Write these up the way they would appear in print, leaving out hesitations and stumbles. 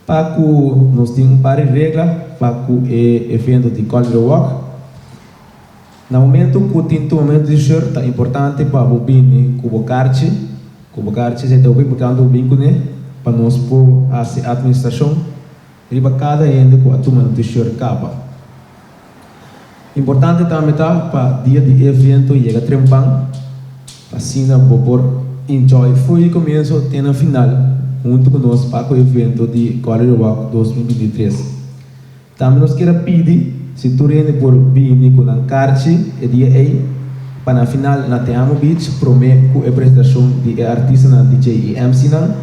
Pa ku nos tin un par di regla pa ku e evento di Collier Walk. Na momento ku tin tumamentu di shirt ta importante pa bo bini ku bo karchi, ku bo karchi esei ta hopi importante bo bin kuné pa nos por hasi atministrashon riba kada hende ku a tuma nan t-shirt kaba. Importante tambe ta pa dia di e evento yega trempan pa asina bo por enjoy for di komienso te na final huntu ku nos pa ku e evento di Collier Walk 2023. Tambe nos kier a pidi si tur hende por bini ku nan karchi e dia ei pa na final na Te Amo Beach prome ku e presentashon di e artistanan DJ i MC nan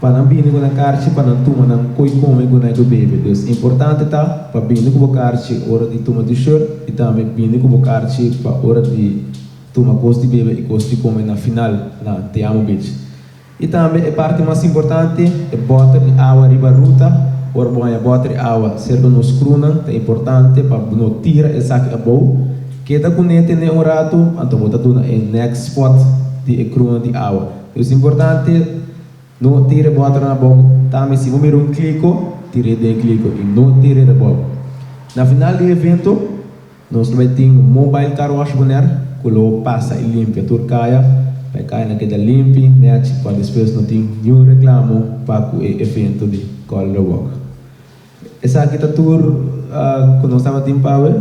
pa nan bini ku nan karchi pa nan tuma nan koi kome ku nan ku bebe. Dus importante ta pa bini ku bo karchi ora di tuma t-shirt i tambe bini ku bo karchi pa ora di tuma kos di bebe i kos di kome na final na Te Amo Beach. I tambe e parti mas importante, e bòter di awa riba ruta. Ora bo haña bòter di awa serka nos krunan, ta importante pa bo no tira esaki abou. Keda kuné tene un ratu, anto bo ta duna e next spot di e krunan di awa. Dus importante no tira e bòternan abou. Tambe si bo mira un kliko, tir'é den e kliko i no tir'é abou. Na final di e evento. Nos lo bai tin un mobile car wash bonaire ku lo pasa i limpia tur kaya pa e kayanan keda limpi, nèchi pa despues no tin niun reklamo pa ku e evento di Color Walk. Esaki ta tur ku nos tabatin pa awe.